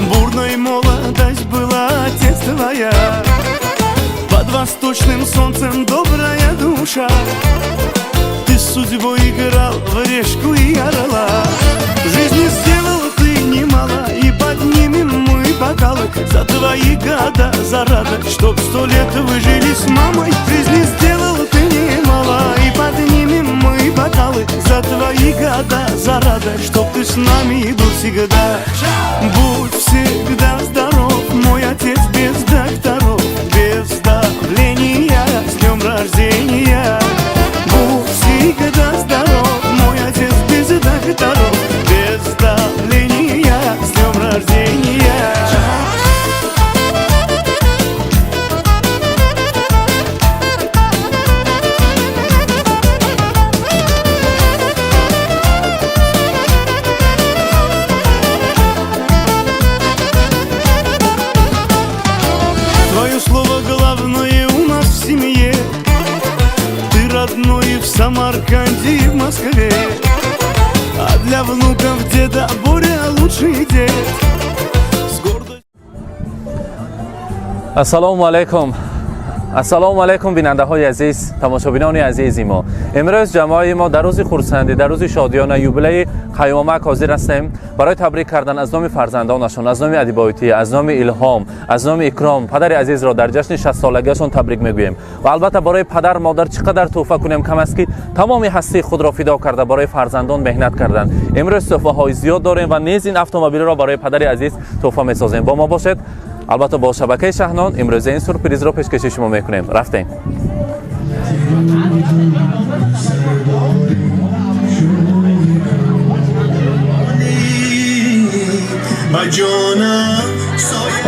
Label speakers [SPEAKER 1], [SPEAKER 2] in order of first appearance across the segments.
[SPEAKER 1] Бурной молодость была, отец твоя. Под восточным солнцем добрая душа. Ты с судьбой играл в решку и орла. Жизни сделал ты немало, и поднимем мы бокалы за твои года, за радость, чтоб 100 лет вы жили с мамой. Жизни сделал ты немало, и поднимем мы бокалы за твои года, за радость, чтоб ты с нами был всегда. Будь всегда здоров, мой отец, без докторов, без давления, с днем рождения. Будь всегда здоров, мой отец, без докторов, без давления, с днем рождения. Твое слово главное у нас в семье. Ты родной и в Самарканде, и в Москве. А для внуков деда Боря лучший дед. С гордостью.
[SPEAKER 2] Ассалому алайкум, ассалому алайкум, бинандаҳои азиз, тамошобинони азизи мо. Имрӯз ҷамоаи мо дар рӯзи хурсандӣ, дар рӯзи шодиёна, юбилеи Қаюмамак ҳозир ҳастем барои табрик кардан аз номи фарзандонашон, аз номи Адибоитӣ, аз номи Илҳом, аз номи Икром. Падари азизро дар ҷашни 60-солагиашон табрик мегӯем. Ва албатта, барои падар модар чӣ қадар тӯҳфа кунем кам аст, ки тамоми ҳастии худро фидо карда, барои фарзандон меҳнат карданд. Имрӯз тӯҳфаҳои зиёд дорем ва низ ин автомобилро барои падари азиз тӯҳфа месозем. Бо мо бошед, албатта, бо шабакаи Шаҳнон имрӯза ин сюрпризро пешкаши шумо мекунем. Рафтем.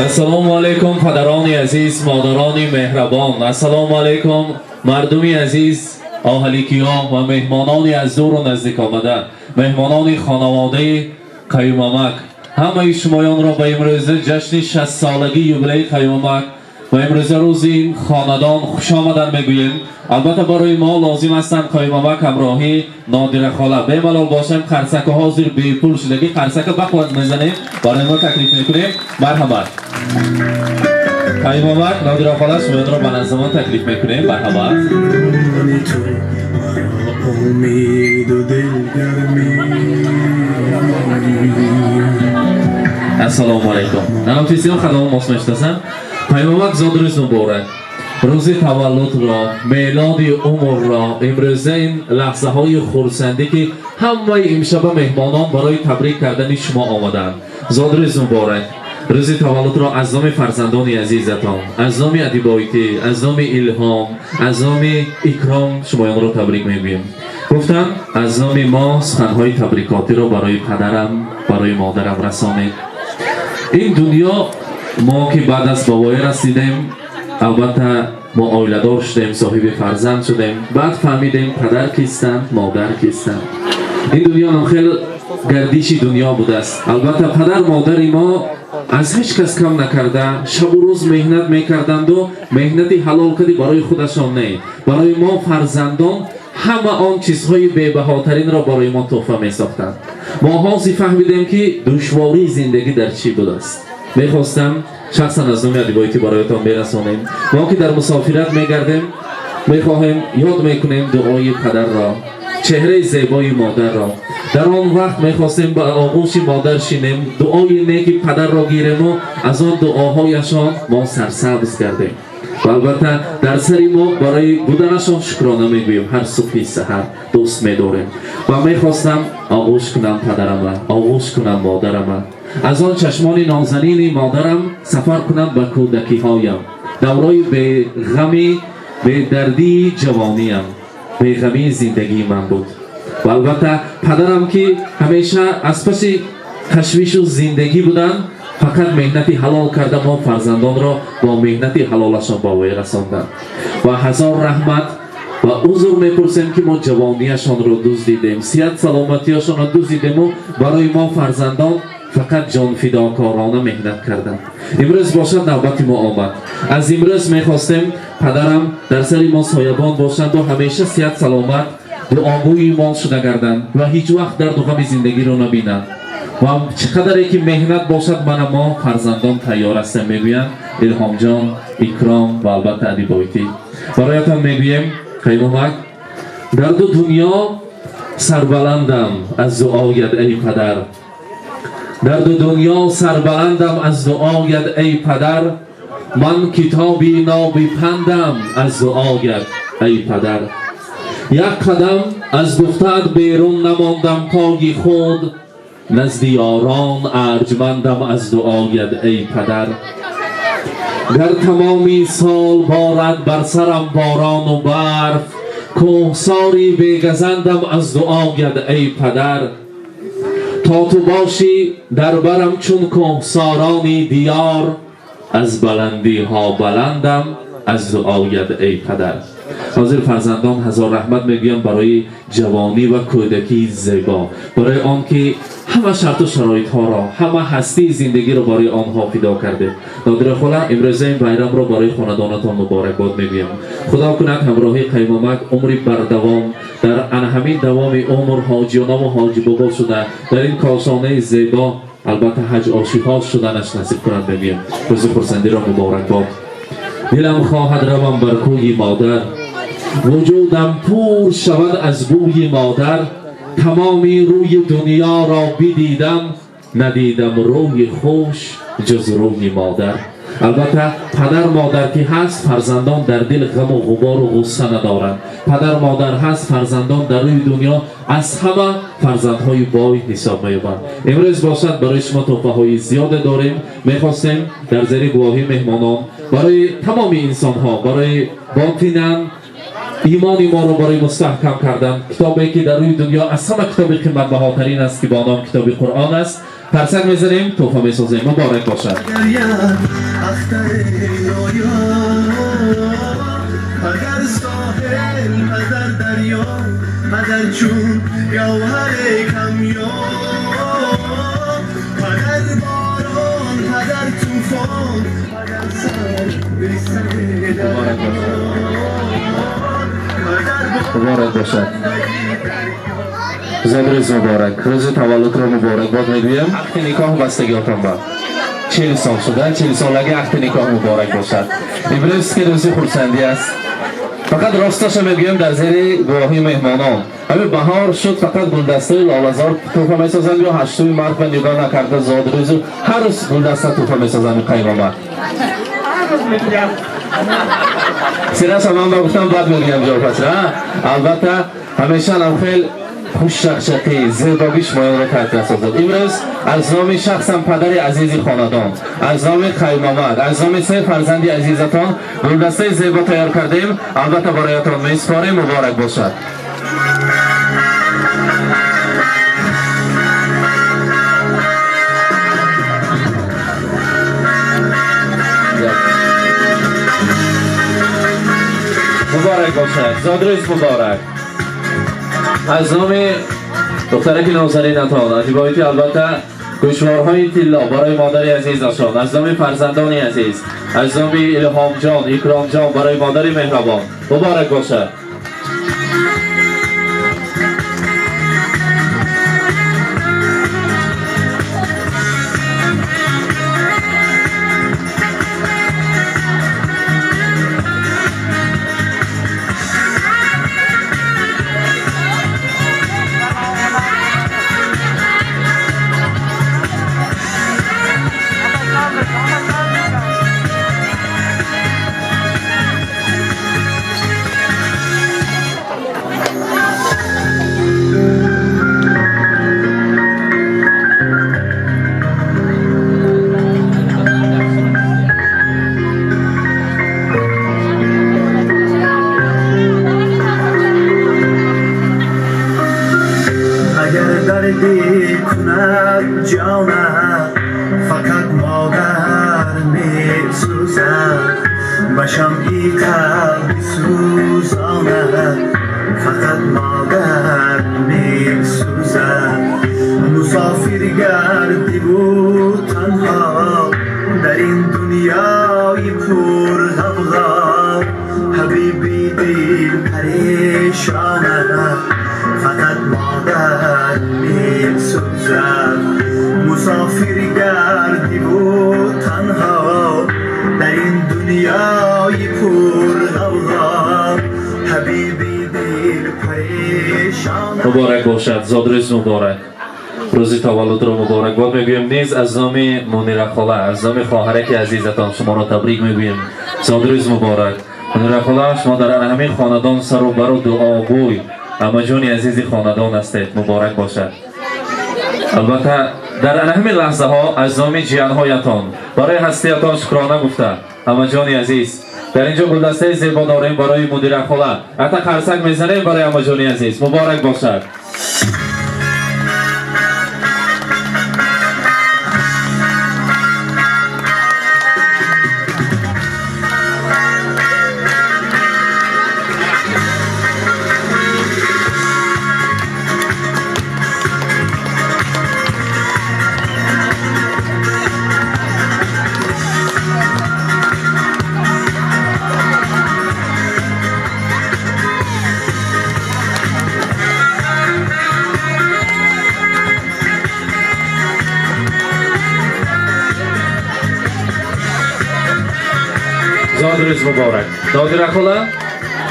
[SPEAKER 2] Ассалому алайкум, падарони азиз, модарони меҳрабон. Ассалому алайкум, мардуми азиз, оҳаликиё ва меҳмонони аз дуру наздик омада, меҳмонони хонаводаи Қаюмамак. Ҳамаи шумоёнро ба имрӯза ҷашни 60-солагии юбилеи Қаюмамак ва имрӯза рӯзи ин хонадон хушомадан мегӯем. Албатта, барои мо лозим ҳастанд Қаюмамак ҳамроҳӣ Нодира хола. Бемалол бошем, қарсака ҳозир бепул шудагӣ, қарсака бақувват мезанем, барои мо таклиф мекунем. Марҳамат, Қаюмамак, Нодира хола, шумоёнро ба назди мо таклиф мекунем. Марҳамат.
[SPEAKER 1] Умиду дилгармӣ.
[SPEAKER 2] Ассалому алайкум. Нанофисиён хадамон мос мешиносанд. Қаюмамак, зодрӯз муборак. Рӯзи таваллудро, мелоди умрро, имрӯза ин лаҳзаҳои хурсандӣ, ки ҳамаи имшаба меҳмонон барои табрик кардани шумо омаданд. Зодрӯз муборак. Рӯзи таваллудро аз номи фарзандони азизатон, аз номи Адибоитӣ, аз номи Илҳом, аз номи Икром шумоёнро табрик мегӯем. Гуфтам, аз номи мо суханҳои табрикотиро барои падарам, барои модарам расонед. Ин дунё мо ки баъд аз ба воя расидем, албатта, мо оиладор шудем, соҳиби фарзанд шудем, баъд фаҳмидем, падар кистанд, модар кистанд. Ин дунё нам хел гардиши дунё будааст. Албатта, падар модари мо аз ҳеҷ кас кам накарда, шабу рӯз меҳнат мекарданду меҳнати ҳалол кади барои худашон не, барои мо фарзандон ҳама он чизҳои бебаҳотаринро барои мо тӯҳфа месохтанд. Мо ҳозир фаҳмидем, ки душвории зиндагӣ дар чӣ будааст. Мехостам шахсан аз номи Адибоитӣ бароятон мерасонем. Мо ки дар мусофират мегардем, мехоҳем, ёд мекунем дуои падарро, чеҳраи зебои модарро. Дар он вақт мехостем ба оғӯши модар шинем, дуои неки падарро гирему аз он дуоҳояшон мо сарсабз гардем. Ва албатта, дар сари мо барои буданашон шукрона мегӯем, ҳар субҳи саҳар дӯст медорем. Ва мехостам оғӯш кунам падарама, оғӯш кунам модарама, аз он чашмони нозанини модарам сафар кунам ба кӯдакиҳоям, даврои беғами, бедардии ҷавониям, беғамии зиндагии ман буд. Ва албатта, падарам, ки ҳамеша аз паси ташвишу зиндагӣ буданд, фақат меҳнати ҳалол карда, мо фарзандонро бо меҳнати ҳалолашон ба воя расонданд. Ва ҳазор раҳмат ва узр мепурсем, ки мо ҷавонияшонро дуздидем, сиҳат саломатиашонро дуздидему барои мо фарзандон фақат ҷонфидокорона меҳнат карданд. Имрӯз бошад, навбати мо омад. Аз имрӯз мехостем, падарам дар сари мо соябон бошанду ҳамеша сиҳат саломат, дуогӯи мо шуда гарданд ва ҳеҷ вақт дарду ғами зиндагиро набинанд. Ва чӣ қадаре ки меҳнат бошад, мана мо фарзандон тайёр ҳастем, мегӯянд Илҳомҷон, Икром ва албатта Адибойтӣ. Бароятон мегӯем, Қаймомак, дар ду дунё сарбаландам аз дуоят, эй падар. Дар ду дунё сарбаландам аз дуоят, эй падар. Ман китоби ноби пандам аз дуоят, эй падар. Як қадам аз гуфтаат берун намондам пои худ, назди ёрон арҷмандам аз дуоят, эй падар. Гар тамоми сол борад бар сарам борону барф, кӯҳсори бегазандам аз дуоят, эй падар. То ту бошӣ дар барам чун кӯҳсорони диёр, аз баландиҳо баландам аз дуоят, эй падар. Ҳозир фарзандон ҳазор раҳмат мегӯям барои ҷавонӣ ва кӯдакии зебо, барои он ки ҳама шарту шароитҳоро, ҳама ҳастии зиндагиро барои онҳо фидо кардед. Нодира хола, имрӯза ин байрамро барои хонадонатон муборакбод мегӯям. Худо кунад ҳамроҳи Қаймомак умри бардавом, дар ана ҳамин давоми умр ҳоҷионаву ҳоҷибобо шуда, дар ин кошонаи зебо албатта ҳаҷ ошиқҳо шуданаш насиб кунад мегӯям. Рӯзи хурсандиро муборакбод. Дилам хоҳад равам бар кӯи модар, вуҷудам пур шавад аз бӯи модар. Тамоми рӯи дунёро бидидам, надидам рӯи хуш ҷуз рӯи модар. Албатта падар модар ки ҳаст, фарзандон дар дил ғаму ғубору ғусса надоранд. Падар модар ҳаст, фарзандон дар рӯи дунё аз ҳама фарзандҳои бой ҳисоб меёбанд. Имрӯз бошад барои шумо тӯҳфаҳои зиёде дорем. Мехостем дар зери гувоҳии меҳмонон барои тамоми инсонҳо, барои ботинан имони моро барои мустаҳкам кардан, китобе ки дар рӯи дунё аз ҳама китоби қиматбаҳотарин аст, ки бо ном китоби Қуръон аст, тарсак мезанем, тӯҳфа месозем. Муборак бошад.
[SPEAKER 1] Падар соҳил, падар дарё, падар чун гавҳари камёб, падар борон, падар тӯфон, падар сар бесари дарё.
[SPEAKER 2] Муборак бошад. Зодрӯз муборак, рӯзи таваллудро муборакбод мегӯям. Ақди никоҳ бастагиётон ба 40 сол шуда, 40-солаги ақди никоҳ муборак бошад. Имрӯз ки рӯзи хурсандӣ аст, фақат росташа мегӯям дар зери гувоҳии меҳмонон, ҳамин баҳор шуд, фақат гулдастаи лолазор тӯҳфа месозанд ё 8 март ба нигоҳ накарда зодрӯзу ҳар рӯз гулдаста тӯҳфа месозанд. Қаймома сираса ман ба гуфтам, бад мегӯям ҷавобашро. Албатта ҳамеша ам хел хушчақчақӣ, зебогӣ шумоёнро таътил созад. Имрӯз аз номи шахсам падари азизи хонадон, аз номи Қаймомад, аз номи се фарзанди азизатон гулдастаи зебо тайёр кардем, албатта бароятон месупорем. Муборак бошад. Муборак бошад, зодрӯз муборак. Аз номи духтараки нозанинатон Адибоити, албатта гӯшворҳои тилло барои модари азизашон, аз номи фарзандони азиз, аз номи Илҳомҷон, Икромҷон барои модари меҳрабон муборак бошад.
[SPEAKER 1] Агар дарде кунад ҷонам, фақат модар месӯзад. Ба шамъи қалби сӯзонад, фақат модар месӯзад. Мусофир гардиву танҳо дар ин дунёи пурғавғо, ҳабиби дил парешонад, фақат модар месӯзад.
[SPEAKER 2] Бошад, зодрӯз муборак, рӯзи таваллудро муборакбод мегӯем. Низ аз номи Мунира хола, аз номи хоҳараки азизатон шуморо табрик мегӯем. Зодрӯз муборак, Мунира хола. Шумо дар ана ҳамин хонадон сару бару дуогӯй, амаҷони азизи хонадон ҳастед. Муборак бошад. Албатта, дар ана ҳамин лаҳзаҳо аз номи ҷиянҳоятон барои ҳастиятон шукрона гуфта, амаҷони азиз, дар инҷо гулдастаи зебо дорем барои Мудира хола. Ата қарсак мезанем барои амаҷони азиз. Муборак бошад. Зодрӯз муборак, Нодира хола.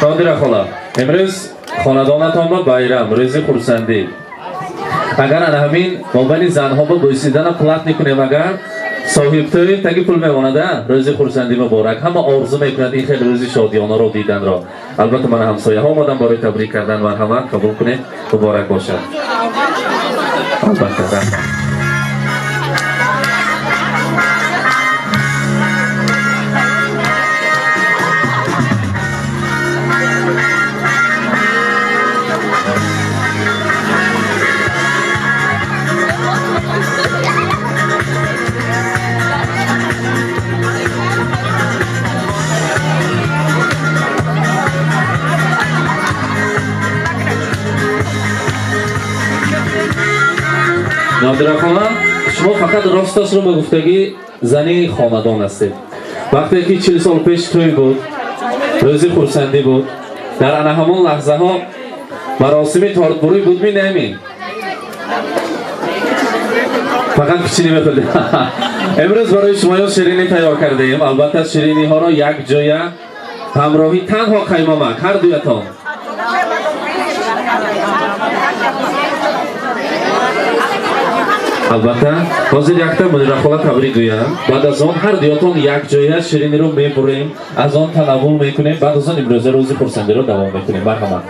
[SPEAKER 2] Нодира хола, имрӯз хонадонатон ба байрам, рӯзи хурсандӣ. Агар ана ҳамин мобайни занҳо ба бӯсидана плат мекунем, агар соҳибтӯй таги пул мемонада. Рӯзи хурсандӣ муборак. Ҳама орзу мекунад ин хел рӯзи шодиёнаро диданро. Албатта, мана ҳамсояҳо омадам барои табрик кардан. Марҳамат, қабул кунед. Муборак бошад. Албатта, раҳмат. Нодира хона, шумо фақат росташро ба гуфтагӣ зани хонадон ҳастед. Вақте ки 40 сол пеш тӯй буд, рӯзи хурсандӣ буд, дар ана ҳамон лаҳзаҳо маросими тортбурӣ буд ми неми? Фақат пичини мехӯрдем. Имрӯз барои шумоё ширинӣ тайёр кардаем. Албатта, шириниҳоро як ҷоя ҳамроҳӣ танҳо қаймомак ҳар дуятон. Албатта, ҳозир якта Мунирахола табрик гӯям, баъд аз он ҳар дуятон якҷоя шириниро мебурем, аз он танаввул мекунем, баъд аз он имрӯза рӯзи хурсандиро давом мекунем. Марҳамат.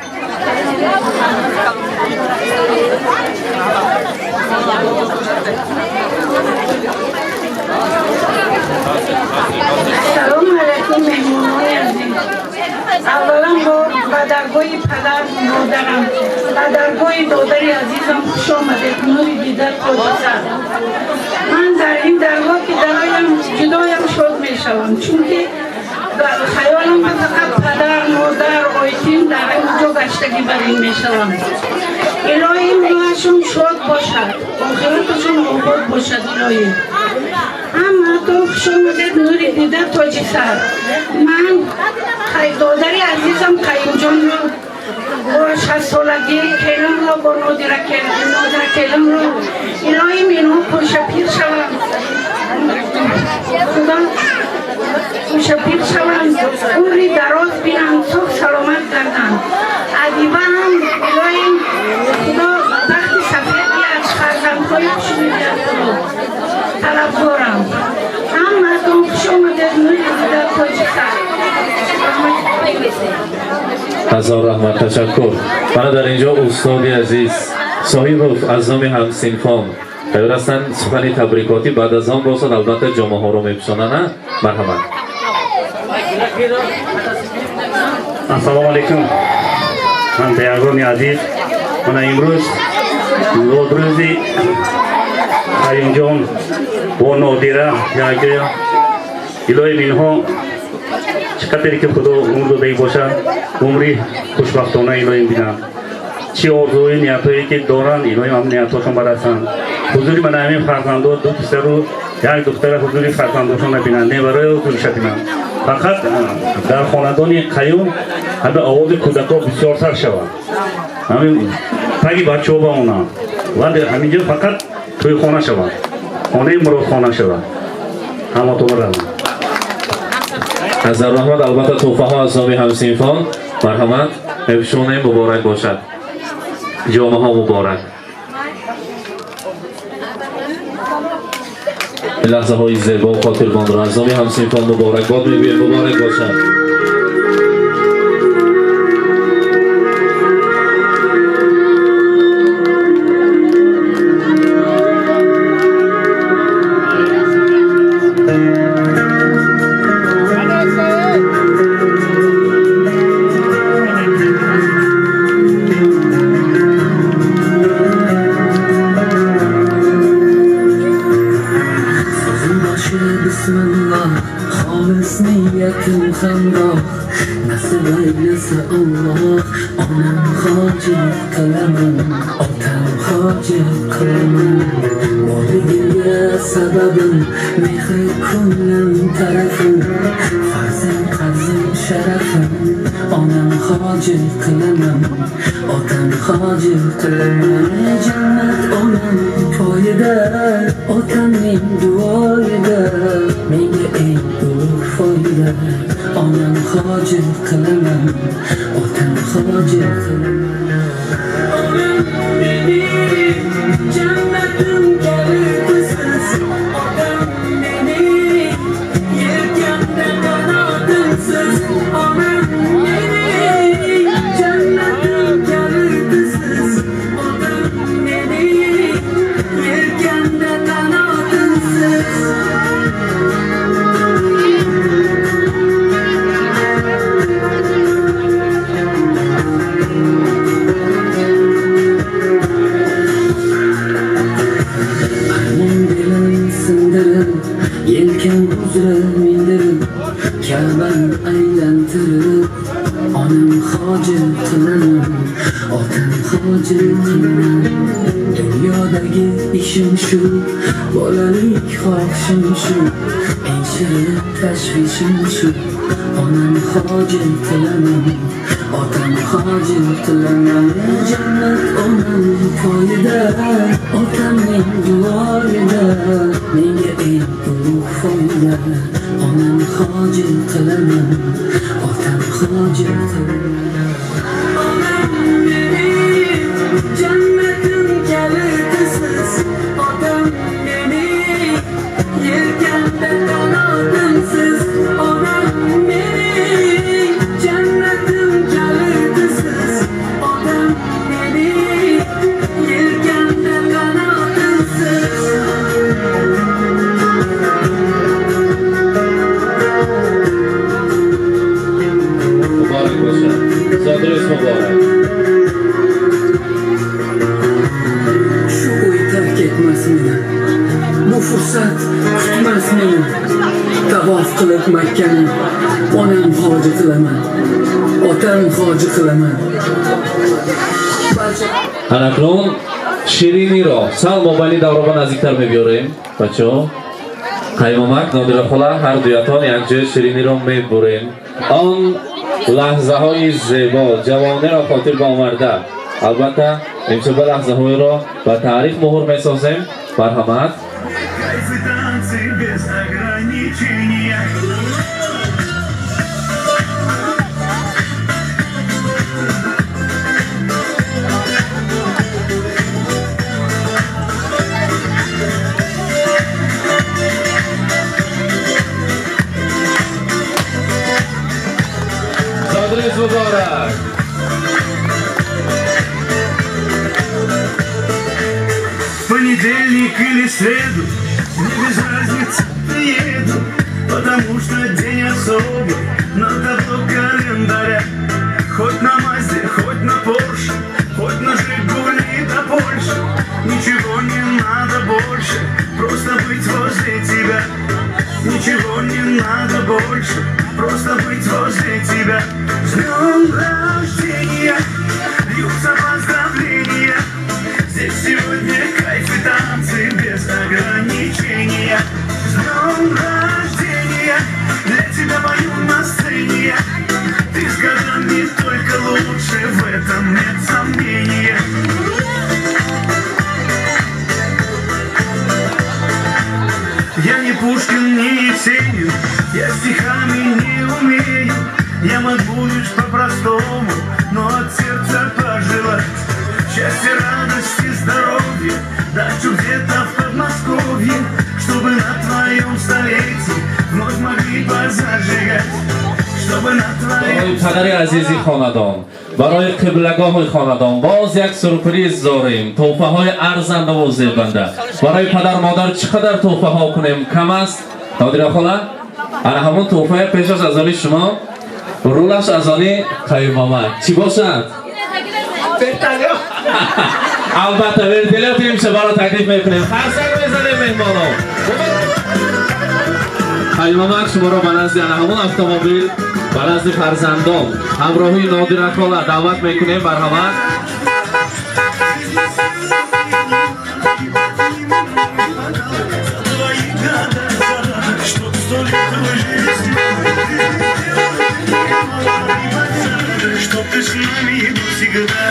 [SPEAKER 3] Салому алайкум, меҳмонони азиз. Аввалан ба даргоҳи падар модарам, ба даргоҳи додари азизам хуш омадед. Нури дида, тоҷисар. Ман дар ин даргоҳ ки дароям, ҷудоям шод мешавам, чунки хаёлам ба фақат падар, модар, ойтин дар ин ҷо гаштагӣ бар ин мешавам. Илоҳӣ, рӯҳашон шод бошад, охираташон обод бошад. Илоҳӣ, ҳамаатон хуш омадед. Нури дида, тоҷисар. Ман додари азизам Қаюмҷонро бо 60-солагӣ, келинро бо Нодира келинро, илоҳим, инҳо пӯшапир шаванд, худо пӯшапир шаванд, умри дароз бинанд, соғ саломат гарданд. Адиба ҳам, илоҳим, худо бахти сафед диҳад, фарзандҳои хуш медиҳад, худо талабгорам. Ҳамаатон хуш омадед. Нури дида, тоҷисар.
[SPEAKER 2] Ҳазор раҳмат, ташаккур. Мана дар инҷо устоди азиз Соҳибов аз номи ҳамсинфон тайёр ҳастанд сухани табрикотӣ. Баъд аз он бошад, албатта, ҷомаҳоро мепӯшонанд. Марҳамат.
[SPEAKER 4] Ассалому алайкум, ҳамсоягони азиз. Мана имрӯз зодрӯзи Қаюмҷон бо Нодира якҷоя. Илоҳим, инҳо чӣ қадре ки худо умр додаи бошад, умри хушбахтона илоҳим бинанд. Чӣ орзуи ниятҳое ки доранд, илоҳим ҳам ниятҳошон барасанд. Ҳузури мана ҳамин фарзандо, ду писару як духтара, ҳузури фарзандошонро бинанд, неварои ҳузуриша бинанд. Фақат дар хонадони Қаюм ҳамин овози кӯдакҳо бисёртар шавад, ҳамин таги бачаҳо баонанд ва ҳаминҷо фақат тӯйхона шавад, хонаи муродхона шавад. Ҳаматонро раҳмат.
[SPEAKER 2] Ҳазор раҳмат. Албатта, тӯҳфаҳо аз номи ҳамсинфон. Марҳамат, мепӯшонем. Муборак бошад. Ҷомаҳо муборак. Лаҳзаҳои зебо ва хотирмонро аз номи ҳамсинфон муборакбод мегӯем. Муборак бошад.
[SPEAKER 5] Bismillah, xolis niyatim hamroh, nasib aylasa Alloh, onam hoji qilaman, otam hoji qilaman, borligiga sababim, mehri ko'nglim tarafim, farzand qarzim sharafim, onam hoji qilaman, otam hoji qilaman, jannat onam poyida, otamning duoyida, menga eng ulug' foyda, onam hoji qilaman, otam hoji qilaman. Onam mening jannatim kalitisiz, otam mening yelkamda qanotimsiz, onam mening jannatim kalitisiz, otam mening yelkamda qanotimsiz. Yelkam uzra mindirib, Ka'bani aylantirib, onam hoji qilaman, otam hoji qilaman. Dunyodagi ishim shu, bolalik xohishim shu, eng shirin tashvishim shu, onam hoji qilaman, otam hoji qilaman. Jannat onam poyida, otamning duoyida, menga eng ulug' foyda, onam hoji qilaman, otam hoji qilaman. Onam mening jannatim kalitisiz, otam mening yelkamda qanotimsiz, onam mening jannatim kalitisiz, otam mening yelkamda qanotimsiz.
[SPEAKER 2] Muborak bo'lsin. Zodro'z muborak.
[SPEAKER 5] Shu o'y tark etmas meni, bu fursat kutmas meni. Tavof qilib Makkani, onam hoji qilaman, otam hoji qilaman. Barcha
[SPEAKER 2] Анакнун шириниро сал мобайни давроба наздиктар мебиёрем. Бачаҳо, Қаймомак, Нодира хола, ҳар дуятон якҷоя шириниро мебурем. Он лаҳзаҳои зебо, ҷавониро хотир ба оварда. Албатта, имшаба лаҳзаҳоеро ба таърих муҳр месозем. Марҳамат.
[SPEAKER 1] Кайф и танцы без ограничения.
[SPEAKER 2] Зодрӯз муборак.
[SPEAKER 1] В понедельник или среду, мне без разницы, приеду, потому что день особый на табло календаря. Хоть на Мазде, хоть на Порше, хоть на Жигули до Польши, ничего не надо больше, просто быть возле тебя. Ничего не надо больше, просто быть возле тебя. С днем рождения, льются поздравления. Здесь сегодня кайф и танцы без ограничения. С днем рождения, для тебя пою на сцене. Ты с годами только лучше, в этом нет сомнения. Я не Пушкин, не Есенин, я стихами не умею. Я могу лишь по-простому, но от сердца пожелать Счастья, радости, здоровья, дачу где-то в Подмосковье, чтобы на твоем столетии вновь могли позажигать, чтобы на твоем
[SPEAKER 2] Падари азизи хонадон, барои қиблагоҳи хонадон боз як сюрприз дорем. Тӯҳфаҳои арзанда ва зебанда барои падар модар. Чӣ қадар тӯҳфаҳо кунем, кам аст. Нодира хола, ана ҳамон тӯҳфаи пешаш аз они шумо, рулаш аз они Қаюмомад. Чӣ бошад? Албатта, вертолёт. Имшабаро таклиф мекунем, харсак мезанем. Меҳмоно, Қаюмомад, шуморо ба назди ана ҳамон автомобил, ба назди фарзандон ҳамроҳии Нодира хола даъват мекунем. Марҳамат.
[SPEAKER 1] Твои года, чтоб 100 лет вы жили с нами, чтоб ты с нами был всегда.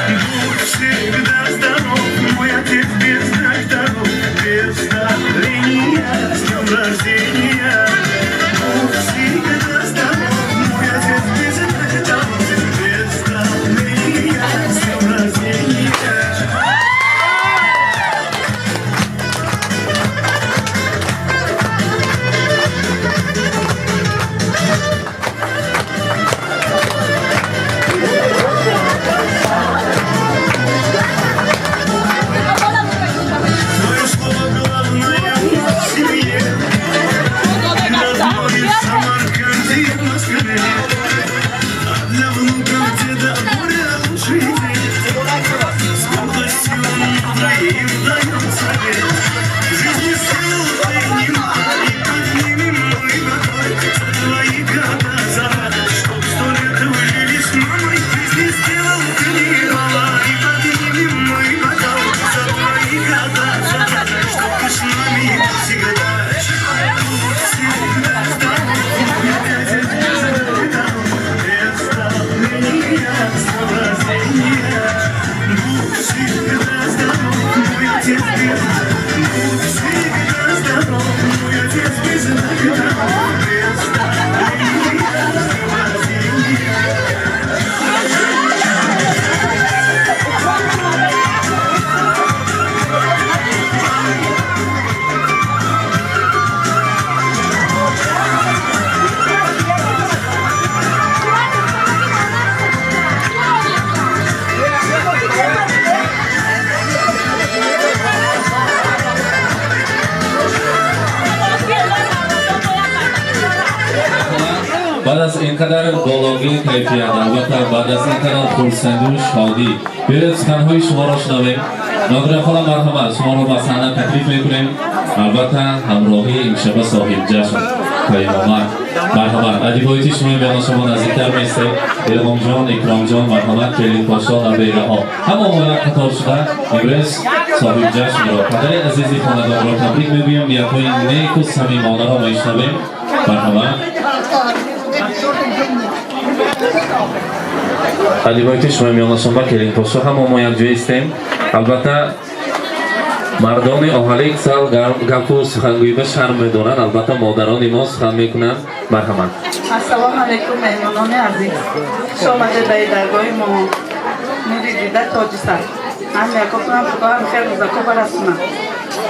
[SPEAKER 1] Будь всегда здоров, мой отец без докторов, без давления, с днем рождения. Будь всегда здоров, мой отец без докторов, без давления, с днем рождения. Твое слово главное у нас в семье. Родной в Самарканде и в Москве. А для внуков деда Боря лучший дед. С гордостью мудрый им дает совет. В жизни сил немало, и поднимем мы бокал за твои года, за радость, чтоб 100 лет вы жили с мамой. В жизни сделал ты немало, и поднимем мы бокал за твои года, за радость, чтоб ты с нами был всегда. Будь всегда здоров, мой отец без докторов, без давления, с днем рождения. Будь всегда здоров, мой отец без. Будь всегда здоров, мой отец без докторов, без давления, с днем рождения.
[SPEAKER 2] Баъд аз ин қадар баландии кайфият, албатта, баъд аз ин қадар хурсандию шодӣ, биёед суханҳои шуморо шунавем. Нодира хола, марҳамат, шуморо ба саҳна таклиф мекунем. Албатта, ҳамроҳии имшаба соҳибҷашн Қаюмомад, марҳамат. Адибоити шумо меҳмон, шумо наздиктар меистед. Илҳомҷон, Икромҷон, марҳамат. Келинпошо, набераҳо, ҳама мо як қатор шуда имрӯз соҳибҷашнро, падари азизи хонадонро табрик мегӯем. Ниятҳои неку самимонаро мешунавем. Марҳамат. Адибоити шумо миёнашонба келинпошо, ҳама мо якҷоя истем. Албатта, мардони оҳалик сал гапу сухангӯӣ ба шарм медоранд. Албатта, модарони мо сухан мекунанд. Марҳамат.
[SPEAKER 3] Ассалому алайкум, меҳмонони азиз, хуш омадед ба даргоҳи мо. Нури дида, тоҷи сар, ҳам якотунам худоам хел рӯзако барасонам.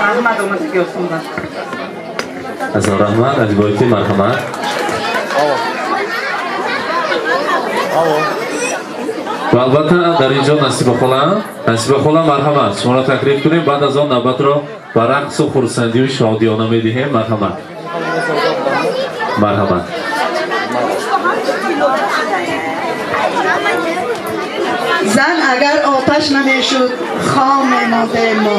[SPEAKER 3] Раҳмат омадагиётунба.
[SPEAKER 2] Азор раҳмат. Адибоити, марҳамат. Ва албатта, дар ин ҷо Насиба хола, Насиба хола, марҳамат, шуморо таклиф кунем. Баъд аз он навбатро ба рақсу хурсандию шодиёна медиҳем. Марҳамат, марҳамат.
[SPEAKER 6] Зан агар оташ намешуд, хом мемондем мо,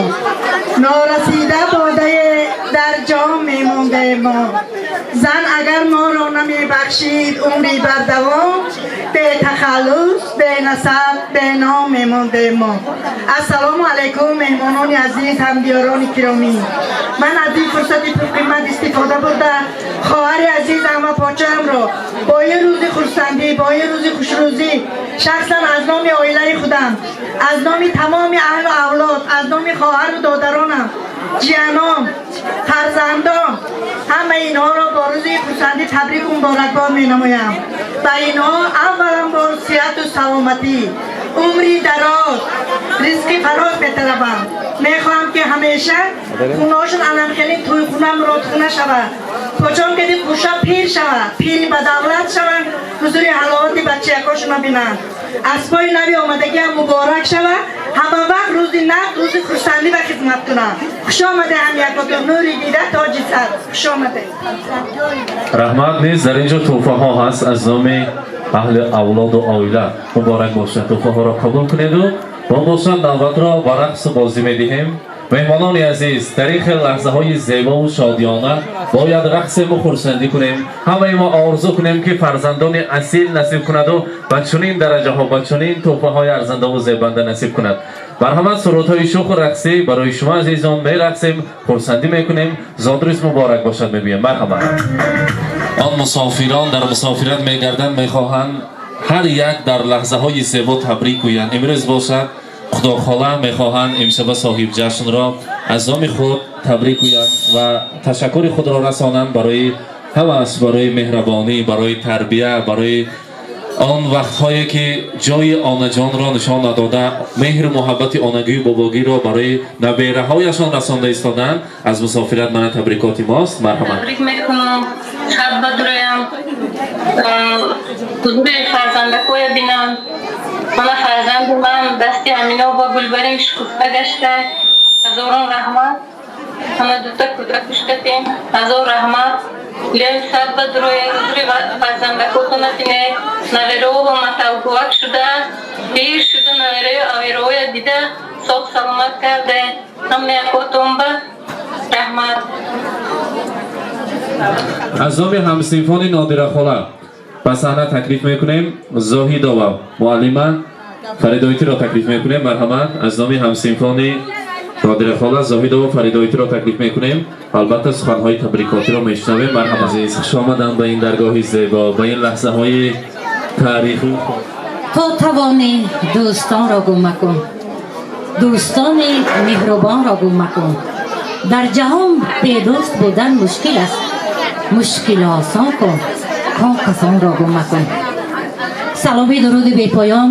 [SPEAKER 6] норасида бодае дар ҷом мемондем мо. Зан агар моро намебахшид умри бардавом, бетахаллус, бенасаб, беном мемондем мо. Ассалому алайкум, меҳмонони азиз, ҳамдиёрони киромӣ. Ман аз ин фурсати пурқимат истифода бурда, хоҳари азизам ва почаамро бо ин рӯзи хурсандӣ, бо ин рӯзи хушрӯзӣ, шахсан аз номи оилаи худам, аз номи тамоми аҳлу авлод, аз номи хоҳару додаронам, ҷияном, фарзандон, ҳамаи инҳоро бо рӯзи хурсандӣ табрику муборакбод менамоям. Ба инҳо аввалан бор сиҳату саломатӣ. Умри дароз, ризқи фароз металабам. Мехоҳам, ки ҳамеша хуношон анам хеле тӯйхуна, муродхуна шавад. Почон кади қуша пир шавад, пири ба давлат шаванд, ҳузури ҳаловати бачаякошона бинанд. Аспои нави омадагиам муборак шавад, ҳама вақт рӯзи нақд, рӯзи хурсандӣ ба хизмат кунанд. Хуш омаде ҳам якотон, нури дида, тоҷи сар. Хуш омаде.
[SPEAKER 2] Раҳмат. Низ дар инҷо тӯҳфаҳо ҳаст аз номи аҳли авлоду оила. Муборак бошад, тӯҳфаҳоро қабул кунеду мо бошад навбатро ба рақсу бозӣ медиҳем. Меҳмонони азиз, дар ин хел лаҳзаҳои зебову шодиёна бояд рақсему хурсандӣ кунем. Ҳамаи мо орзу кунем, ки фарзандони асил насиб кунаду ба чунин дараҷаҳо, ба чунин тӯҳфаҳои арзандаву зебанда насиб кунад. Марҳамат, сурудҳои шӯху рақсӣ барои шумо азизон. Мерақсем, хурсандӣ мекунем, зодрӯз муборак бошад мегӯем. Марҳамат. Он мусофирон дар мусофират мегарданд, мехоҳанд ҳар як дар лаҳзаҳои зебо табрик гӯянд. Имрӯз бошад, худохола мехоҳанд имшаба соҳиб ҷашнро аз номи худ табрик гӯянд ва ташаккури худро расонанд барои ҳавас, барои меҳрабонӣ, барои тарбия, барои он вақтҳое ки ҷои онаҷонро нишон надода, меҳру муҳаббати онагию бобогиро барои набераҳояшон расонда истоданд. Аз мусофират мана табрикоти мост. Марҳамат.
[SPEAKER 7] Табрик мекунам, шаб бадроям, ҳузури фарзандакоя бинам. Мана фарзанди ман дасти ҳамино ба гулбарин шукуфта гашта. Ҳазорон раҳмат. Ҳама дута кӯдак куштатем. Ҳазор раҳмат. Лев сад бадроя, ҳузури фарзандакотона бине. Наверово маталгувак шуда, пир шуда, наверою авероя дида, соғ саломат карде. Ҳамаякотон ба раҳмат.
[SPEAKER 2] Аз номи ҳамсинфони Нодирахола ба саҳна таклиф мекунем Зоҳидова муаллима Фаридоитиро таклиф мекунем. Марҳамат, аз номи ҳамсинфони Нодирахола Зоҳидова Фаридоитиро таклиф мекунем. Албатта, суханҳои табрикотиро мешунавем. Марҳамат, азиз, хуш омадам ба ин даргоҳи зебо, ба ин лаҳзаҳои таърихӣ.
[SPEAKER 8] То тавонӣ, дӯстонро гум макун, дӯстони меҳрубонро гум макун. Дар ҷаҳон бедӯст будан мушкил аст, мушкил осон кун, кон касонро гум макун. Саломи дуруди бепоён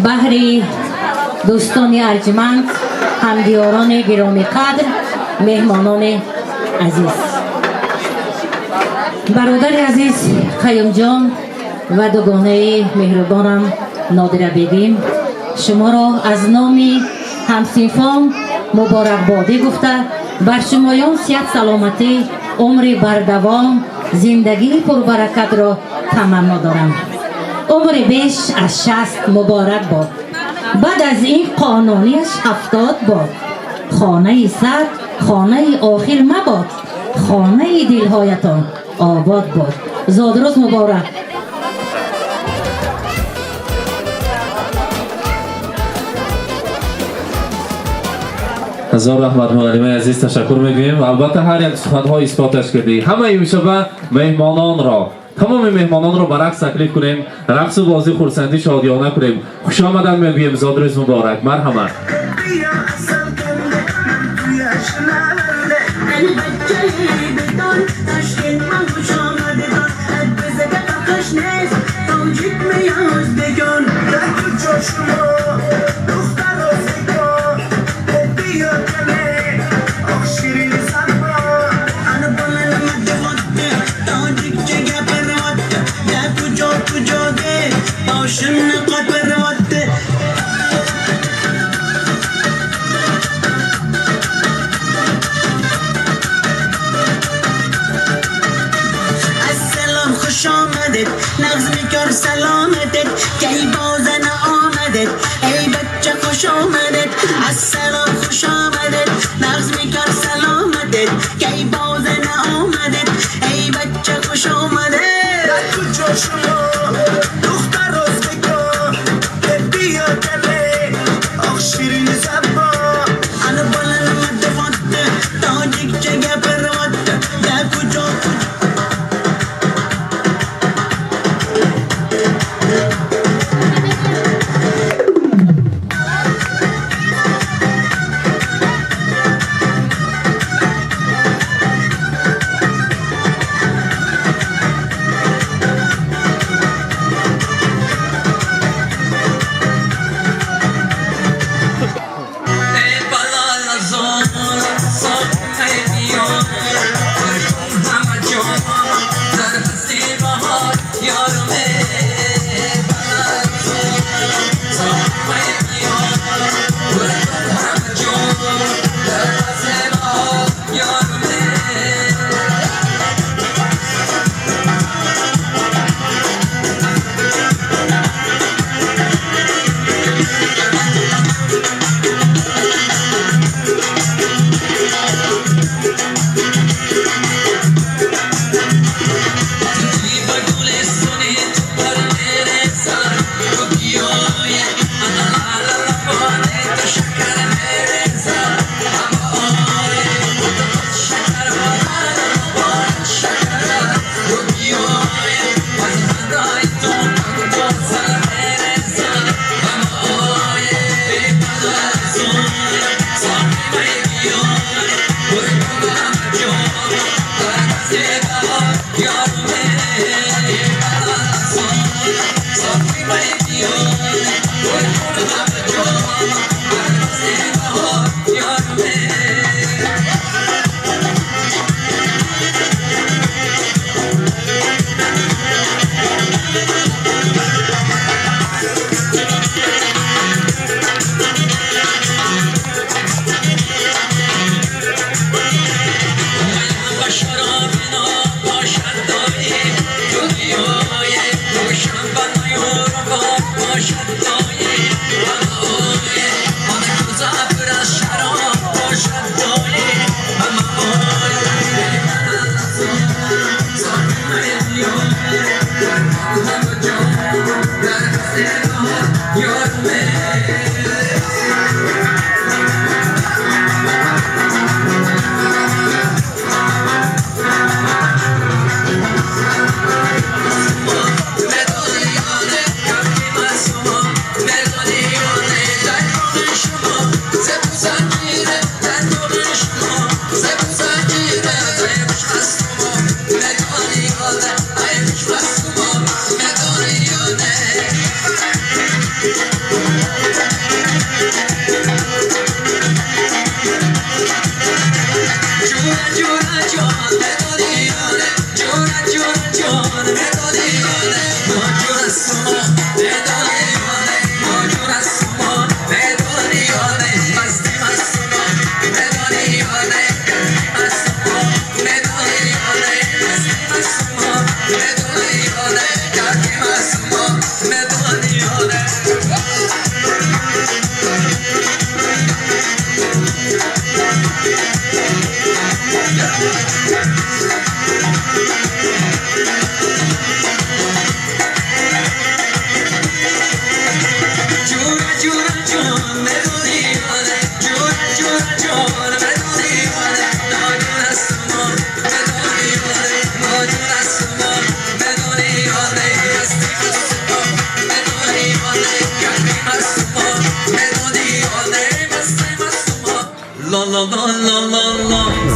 [SPEAKER 8] баҳри дӯстони арҷманд, ҳамдиёрони гиромиқадр, меҳмонони азиз, бародари азиз Қаюмҷон ва дугонаи меҳрубонам Нодира бегим. Шуморо аз номи ҳамсинфон муборакбодӣ гуфта, бар шумоён сиҳат, саломатӣ, умри бардавом, зиндагии пурбаракатро таманно дорам. Умри беш аз 60 муборак бод, баъд аз ин қонунияш 70 бод. Хонаи сар хонаи охир мабод, хонаи дилҳоятон обод бод. Зодрӯз муборак!
[SPEAKER 2] Ҳазор раҳмат, муаллимаи азиз, ташаккур мегӯем. Албатта, ҳар як суханҳо исботаш кардӣ. Ҳамаи имшаба меҳмононро, тамоми меҳмононро ба рақс таклиф кунем, рақсу бозӣ, хурсандӣ, шодиёна кунем. Хушомадан мегӯем, зодрӯз муборак, марҳамат.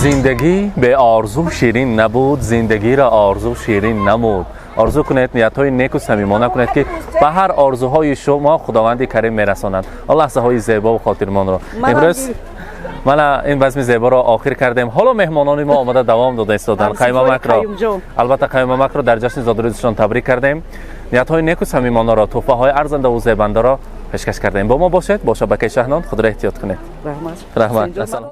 [SPEAKER 2] Зиндагӣ бе орзу ширин набуд, зиндагиро орзу ширин намуд. Орзу кунед, ниятҳои неку самимона кунед, ки ба ҳар орзуҳои шумо Худованди Карим мерасонад. Он лаҳзаҳои зебову хотирмонро. Имрӯз мана ин базми зеборо охир кардем. Ҳоло меҳмонони мо омада давом дода истоданд. Қаймамакро, албатта Қаймамакро дар ҷашни зодрӯзашон табрик кардем. Ниятҳои неку самимонаро, тӯҳфаҳои арзандаву зебандаро пешкаш кардем. Бо мо бошед, бо шабакаи Шаҳнон худро эҳтиёт кунед.
[SPEAKER 9] Раҳмат.
[SPEAKER 2] Раҳмат.